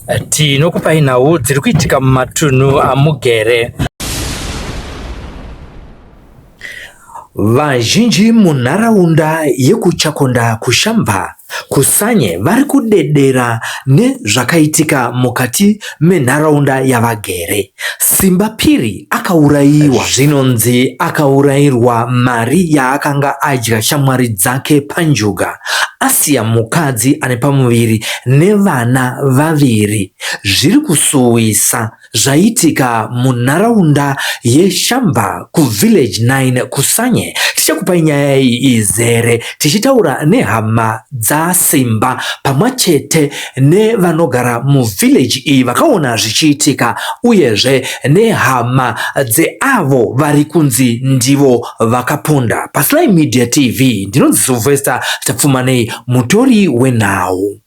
Tinokupai nhau dziri kuitika mumatunhu amugere. Vazhinji munharaunda yekuChakonda kuShamva kuSanye vari kudedera nezvakaitika mukati menharaunda yavagere. Simba Phiri akaurayiwa. Zvinonzi akaurayirwa mari yaakanga adya shamwari dzake panjuga asiya mukadzi ane pamuviri nevana vaviri. Zviri kusuwisa zvaitika munharaunda yeShamba kuVillage 9 kuSanye. Tichakupai nyaya iyi izere tichitaura nehama dzaSimba pamwe chete nevanogara muvillage iyi vakaona zvichiitika uyezve nehama dzeavo vari kunzi ndivo vakaponda. PaSly Media TV ndinonzi Sylvester Tapfumanei mutori wenhau.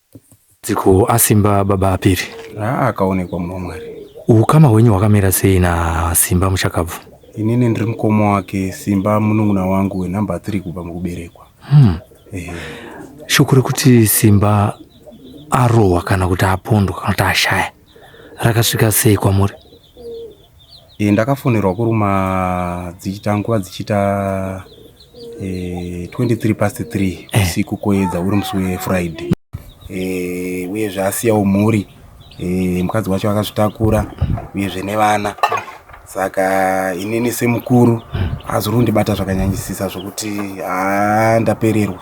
Dziko aSimba baba Apiri. Haa akaonekwa munhu waMwari. Ukama hwenyu hwakamira sei naSimba mushakabvu? Inini ndiri mukoma wake, Simba munun'una wangu wenumber 3 kubva mukuberekwa. Eh. Shoko rekuti Simba arohwa kana kuti apondwa kana kuti ashaya rakasvika sei kwamuri? E, ndakafonerwa kuruma dzichita nguva dzichiita e, 23 past 3 usiku koedza uri musi wefriday e, uyezve asiyawo mhuri e, mukadzi wacho akazvitakura uyezve nevana saka inini semukuru azori kundibata zvakanyanyisisa zvokuti haa ndapererwa.